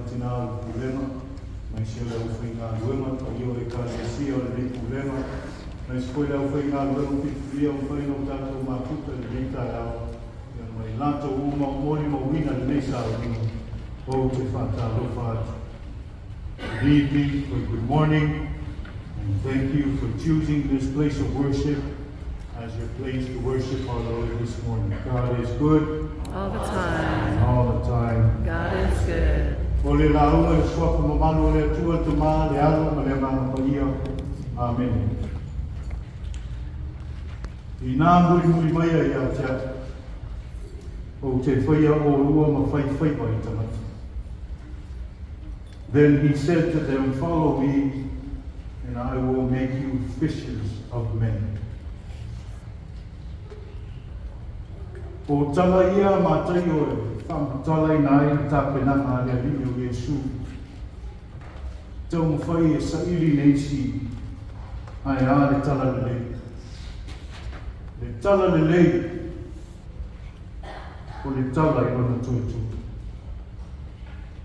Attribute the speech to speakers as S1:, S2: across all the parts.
S1: tinā o le Pulega, aemaise o le aufaigaluega, le paia o Ekalesia o lenei Pulega, aemaise foi le aufaigaluega filifilia ua mafai ona o tatou mafuta i lenei taeao, ia ma i latou uma o molimauina lenei sauniga, ou te faatalofa atu. Good evening or good morning, and thank you for choosing this place of worship as your place to worship our Lord this morning. God is good
S2: All the time.
S1: all the time.
S2: God is good.
S1: O le lauga i le suafa mamalu o le Atua, le Tama, le Alo ma le Agaga Paia. Amene. Inā mulimuli mai ai ia te au, ou te faia ōlua ma faifaiva i tagata. Then he said to them, Follow me, and I will make you fishers of men. O tala ia a Mataio e faamatalaina ai le tapenaga a le Alii o Iesu. Taumafai e saili le isi ae a le tala lelei. Le tala lelei o le tala i lona toe tu.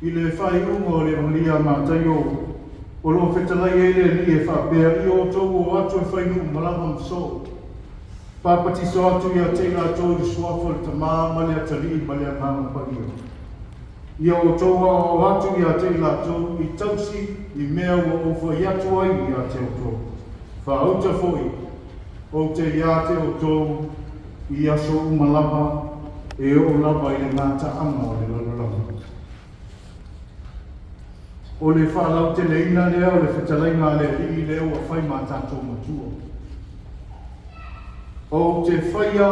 S1: I le faaiuga o le Evagelia a Mataio, o lo o fetalai ai le Alii e faapea, I outou o atu e fai nuu malama ma soo, papatiso atu ia te i latou i le suafa o le Tama ma le Atalii ma le Agaga Paia. Ia outou aoao atu ia te i latou i tausi i mea ua ou fai atu ai ia te outou. Faauta foi, ou te ia te outou i aso uma lava, e oo lava i le gataaga o le lalolagi. O le faalauteleina lea o le fetalaiga a le Alii lea ua fai ma tatou matua. Ou te faia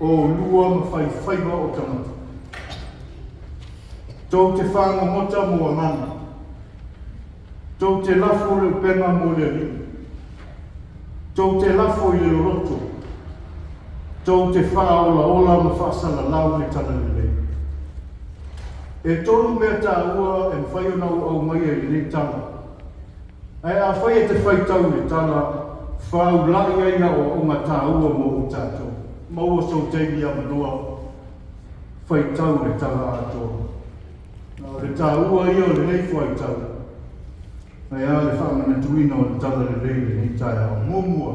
S1: ōlua ma faifaiva o tagata. Tou te fagogota mo agaga. Tou te lafo le upega mo le Alii. Tou te lafo i le loloto. Tou te faaolaola ma faasalalau le talalelei. E tolu mea tāua e mafai ona ou aumaia i lenei tala. Ae afai e te faitau i le tala, faaulai ai aoaoga tāua mo i tatou. Maua sou taimi avanoa, faitau le tala atoa. A o le tāua ia o lenei fuaitau, ae a le faamanatuina o le tala lelei i lenei taeao. Muamua,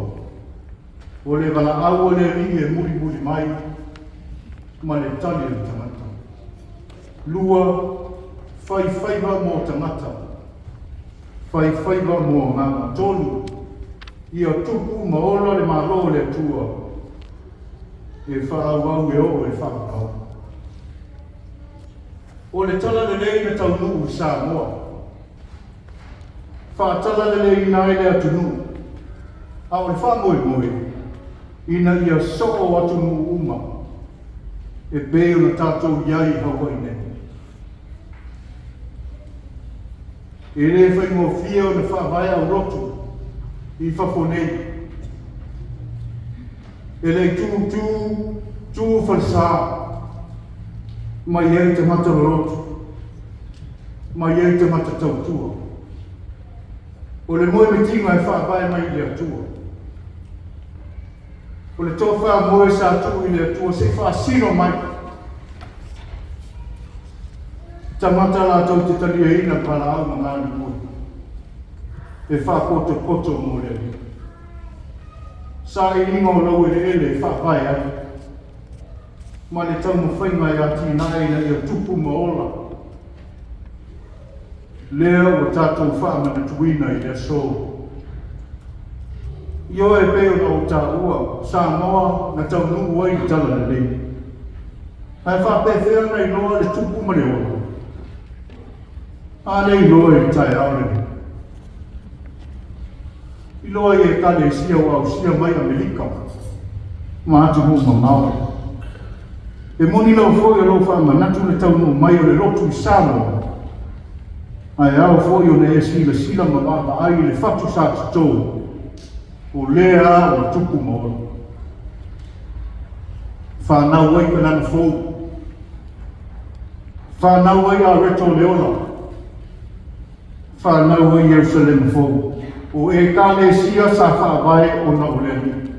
S1: o le valaau a le Alii e mulimuli mai ma le tali a le tagata. Lua, fai faiva mo tagata, fai faiva mo agaga. Tolu, ia tupu ma ola le Malo o le Atua e faaauau e oo i le faavavau. O le tala lelei na taunuu i Samoa, faatalaleileina ai le atunuu, a o le faamoemoe ina ia soo atunuu uma e pei ona tatou i ai i Hawaii nei. E le faigofie ona faavae aulotu i fafo nei. E le i tū tū, tū falesā, mai ai tagata lolotu, mai ai tagata tautua. O le moemitiga e faavae mai i le Atua. O le tofa moe sa tuu i le Atua se i faasino mai. Tagata latou te taliaina le valaau ma galulue e faapotopoto mo le Alii. Sailiga o laueleele e faavae ai ma le taumafaiga e atinae ina ia tupu ma ola lea ua tatou faamanatuina i le aso. Ioe e pei ona ou taua, Samoa na taunuu ai le talalelei. Ae faapefea ona iloa le tupu ma le ola? A le iloa i le taeao lenei. Iloa i Ekalesia ua ausia mai Amerika ma atunuu mamao. E moni lava foi o lo o faamanatu le taunuu mai o le lotu i Samoa, ae ao foi ona e silasila ma vaavaai i le fatu sa toto, o lea ua tupu ma ola. Fanau ai Kanana fou. Fanau ai Areto o le ola. Fanau ai Ierusalema fou. O Ekalesia sa faavae ona o le Alii.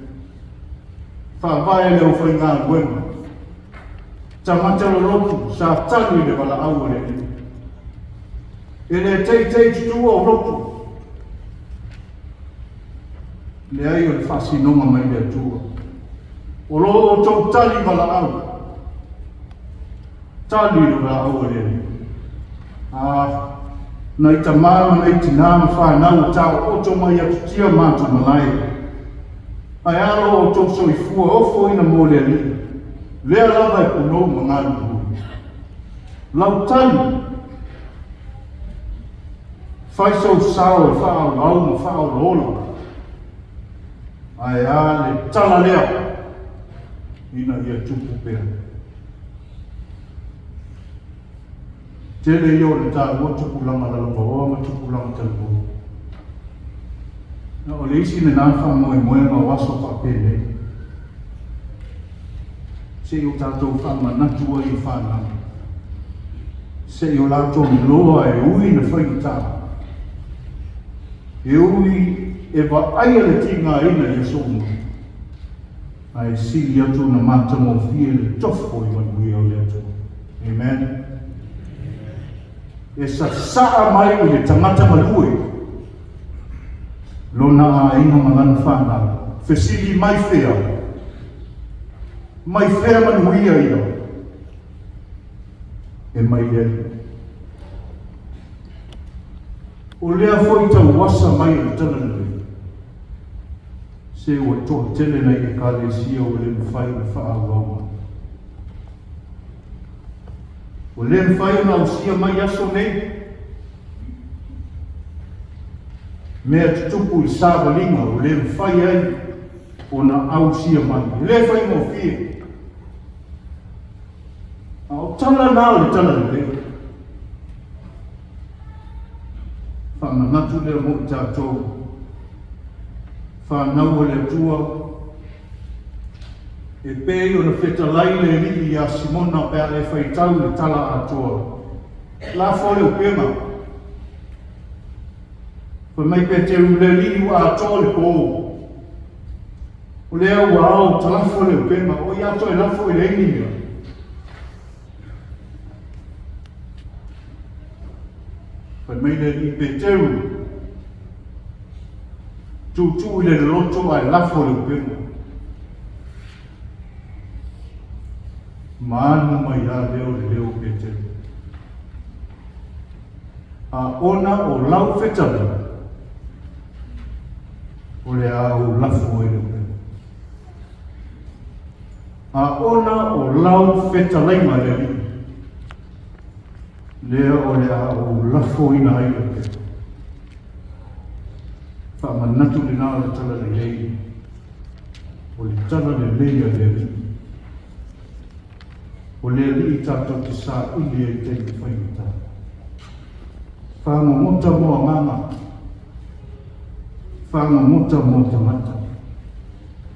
S1: Faavae le aufaigaluega. Tagata lolotu sa tali i le valaau a le Alii. E le teitei tutu ou loto. Leai o le faasinoga mai le Atua. O lo outou tali valaau. Tali le valaau a le Alii. A, nai tamā ma nai tinā ma fanau ua taooto mai atutia ma atumalae. Ae a lo outou soifua ofoina mo le Alii, lea lava e punou ma galulue. Lau tali, fai sou sao e faaauau ma faaolaola. Ae a le tala lea ina ia tupu pea. Tele ia o le taua tupulaga lalovaoa ma tupulaga talavou. O le isi lena faamoemoega o aso faapenei. Se i o tatou faamanatu ai i fanau. Se i o latou iloa e ui na faigata. E ui e vaaia le tigaina i aso uma. Ae sili atu ona matagofie le tofo i manuia o le Atua. Amen. E sasaa mai i le tagata galue lona aiga ma lana fanau. Fesili mai fea? Mai fea manuia ia? E mai le Alii. O lea foi tauasa mai o le Talalelei. Se ua toatele nai Ekalesia ua le mafai ona faaauau mai. Ua le mafai ona ausia mai aso nei. Mea tutupu i le savaliga ua le mafai ai ona ausia mai. E le faigofie. A o tala na o le Talalelei. Faamanatu lea mo i tatou. Fanau a le Atua, e pei ona fetalai le Alii iā Simona pe a e faitau le tala atoa. Lafo le upega. Fai mai Peteru, le Alii ua atoa le pō. O lea ua ao talafo le upega, o ia toe lafo i le ai ni mea. Fai mai le Alii Peteru, Tuutuu i le loloto ae lafo le upega. Manu mai lā lea o le leo o Peteru. A ona o lau fetalai, o le a ou lafo ai le upega. A ona o lau fetalaiga le Alii, lea o le a ou lafoina ai le upega. Faamanatu lena o le Talalelei, o le Talalelei a le Alii. O le Alii tatou te saili ai i taimi faigata. Fagogota mo agaga, fagogota mo tagata.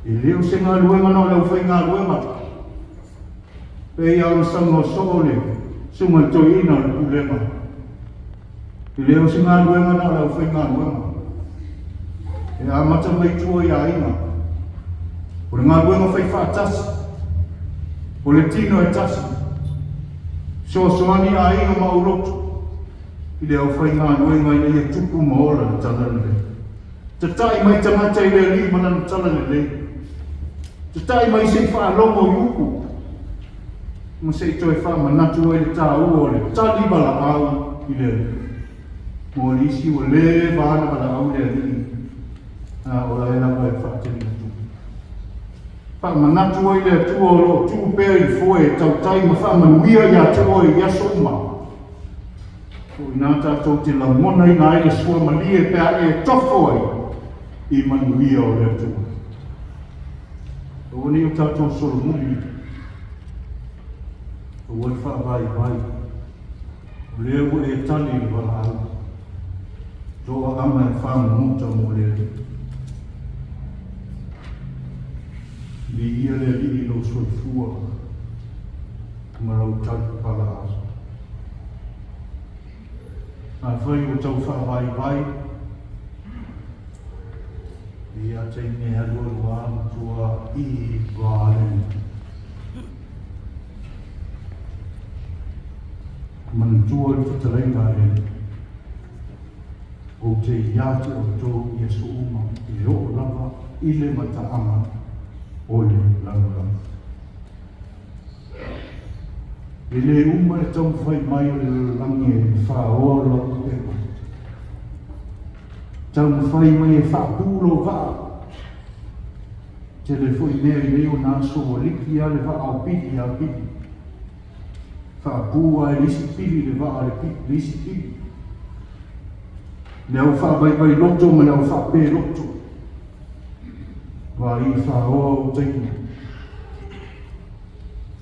S1: E le o se galuega na o le aufaigaluega, pei lava ona saunoa soo le Susuga i le Toeaina o le Pulega. E le o se galuega na o le aufaigaluega. E amata mai tua i aiga. O le galuega fai faatasi. O le tino e tasi. Fesoasoani aiga ma aulotu i le aufaigaluega ina ia tupu ma ola le talalelei. Tatai mai tagata i le Alii ma lana talalelei. Tatai mai se i faalogo i upu ma se i toe faamanatu ai le taua o le tali valaau i le Alii. Mo nisi ua leva ona valaau le Alii, a o la e lava e faateligatuli. Faamanatu ai le Atua o lo o tu pea i le foe e tautai ma faamanuia ia te oe i aso uma. O i ina tatou te lagonaina ai le suamalie pe a e tofo ai i manuia o le Atua. Aua ne i o tatou solomuli, aua le faavaivai, o lea ua e tali i le valaau, toaaga e fagogota mo le Alii. Viia le Alii i lou soifua ma lau tali valaau. Afai ua tau faavaivai, ia taimi e alualu a matua i vale. Manatua le fetalaiga a le Alii. te iā te outou i aso uma e oo lava i le mataaga o le lalolagi. E lē uma le taumafai mai o le lalolagi e faaoa lau upega. Taumafai mai e faapū lou vaa. Tele foi mea i nei ona aso ua liki lava le vaa o Pili ia Pili. Faapū lava e le isi pili le vaa a le isi pili. Le au faavaivai loto ma le au faapē loto. Vaai faaoa ou taimi.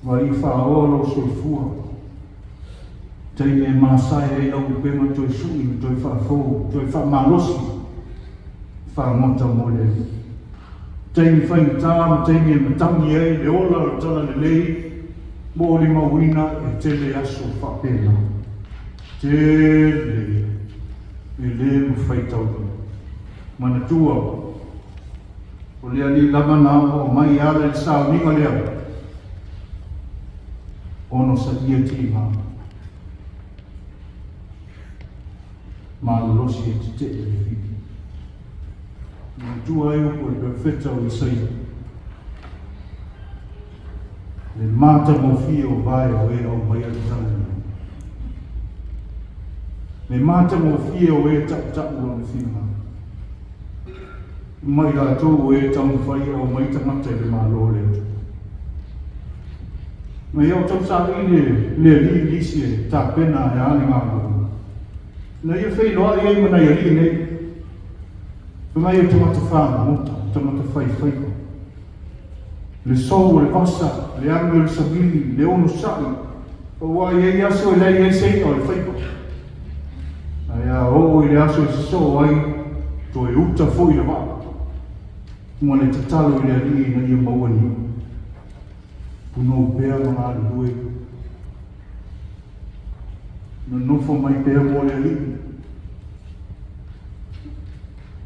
S1: Vaai faaoa lou soifua. Taimi e masae ai lau upega toe sui ma toe faafou, toe faamalosi, fagota mo le Alii. Taimi faigata ma taimi e matagi ai le ola o le talalelei molimauina e tele aso faapena. Tele ia, e le mafai taulima. Manatua, o le Alii lava na aoao mai e ala i le sauniga lea, onosaia tiga, malolosi e tetee i le fili. Manatua ai upu a le perofeta o Isaia, Le matagofie o vae o e aumaia le talalelei. Le matagofie o e taʻutaʻu lona finagalo. Ma i latou o e taumafai e aumai tagata i le Malo o le Atua. Na ia outou saili le Alii nisi e tapena e a le galuega. Na ia feiloai ai ma nai alii nei. Fai mai o tagata fagogota, o tagata faifaiva. Le sou o le vasa, le agi o le savili, le onosai, aua e i ai aso e leai ai se i'a o le faiva. Ae a oo i le aso e sosoo ai, toe uta foi le vaa, ma le tatalo i le Alii ina ia maua ni i'a. Punou pea ma galulue, nonofo mai pea mo le Alii.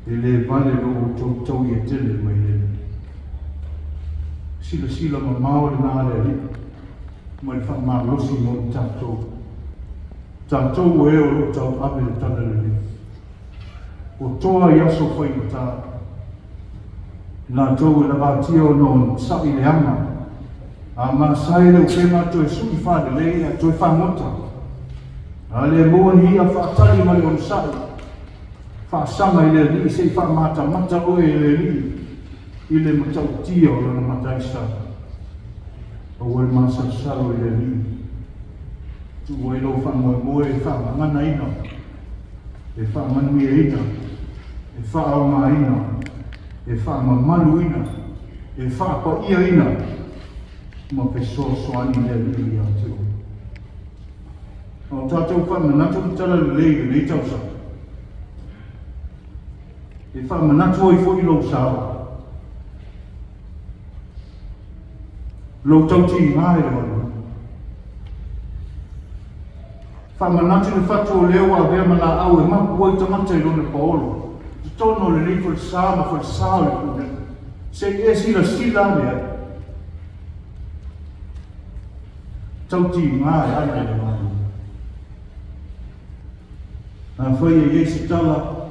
S1: E le vale lo outou tauia tele mai le Alii. Silasila mamao lena a le Alii ma le faamalosi mo i tatou. Tatou o e o lo o tauave le talalelei. Ua toa i aso faigata. Latou e lavatia ona onosai le aga, a masae le upega toe sui faalelei ae toe fagota. A le maua ni i'a faatali ma le onosai, faasaga i le Alii se i faamatamata oe e le Alii i le matautia o lana mataisa. Aua le masalosalo i le Alii. Tuu ai lou faamoemoe e faagaganaina, e faamanuiaina, e faaaogaina, e faamamaluina, e faapa'iaina ma fesoasoani le Alii ia te oe. A o tatou faamanatu le talalelei i lenei tausaga, e faamanatu ai foi lou sao, lou tautiga i le galuega. Faamanatu le fatu o lea ua avea ma laau e mapu ai tagata i lona paolo, totonu o lenei falesa ma falesa o le pulega. Se i e silasila ane ai. Tautiga e ala i le galuega. Afai e i ai se tala,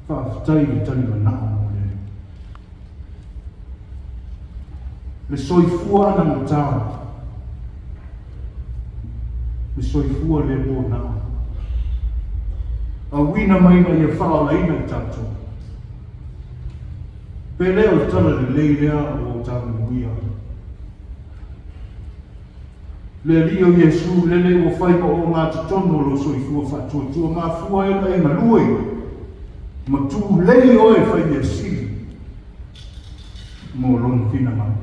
S1: faafetai i le talimanao mo le Alii. Le soifua anagata, le soifua le pona, auina mai ina ia faaolaina i tatou. Pe le o le tala lelei lea ua ou tamuia. Le Alii o Iesu, lele ua fai ma ogatotonu o lou soifua faatuatua, mafua ai ona e galue ma tulei oe e fai mea sili mo Lona finagalo.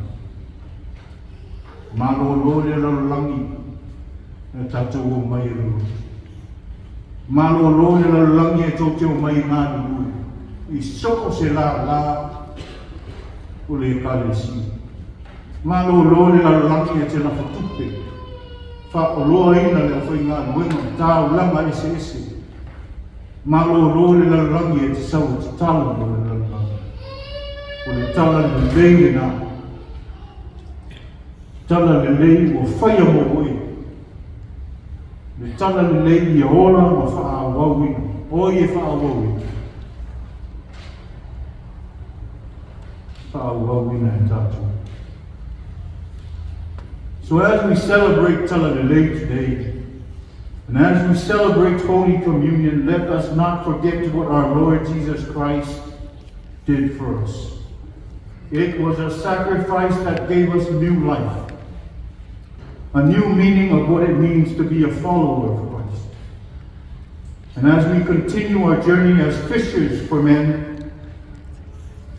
S1: Malolo le lalolagi e tatou omai e loloto. Malolo le lalolagi e tou te omai e galulue i so o se lālā o le Ekalesia. Malolo le lalolagi e te lafo tupe, faaoloaina le aufaigaluega i taulaga eseese. Malolo le lalolagi e te sau e tatalo mo le lalolagi. O le tala lelei lena. Tala lelei ua faia mo oe. Le Talalelei ia ola ma faaauauina. O ai e faaauauina. Faaauauina e tatou. So as we celebrate Talalelei today, and as we celebrate Holy Communion, let us not forget what our Lord Jesus Christ did for us. It was a sacrifice that gave us new life, a new meaning of what it means to be a follower of Christ. And as we continue our journey as fishers for men,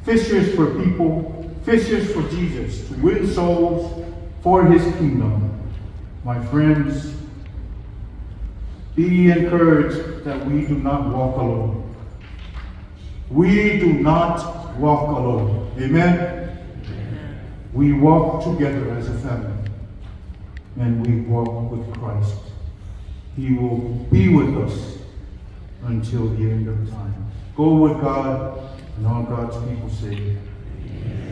S1: fishers for people, fishers for Jesus, to win souls for his kingdom, my friends, be encouraged that we do not walk alone. We do not walk alone. Amen? We walk together as a family, and we walk with Christ. He will be with us until the end of time. Go with God, and all God's people say, Amen.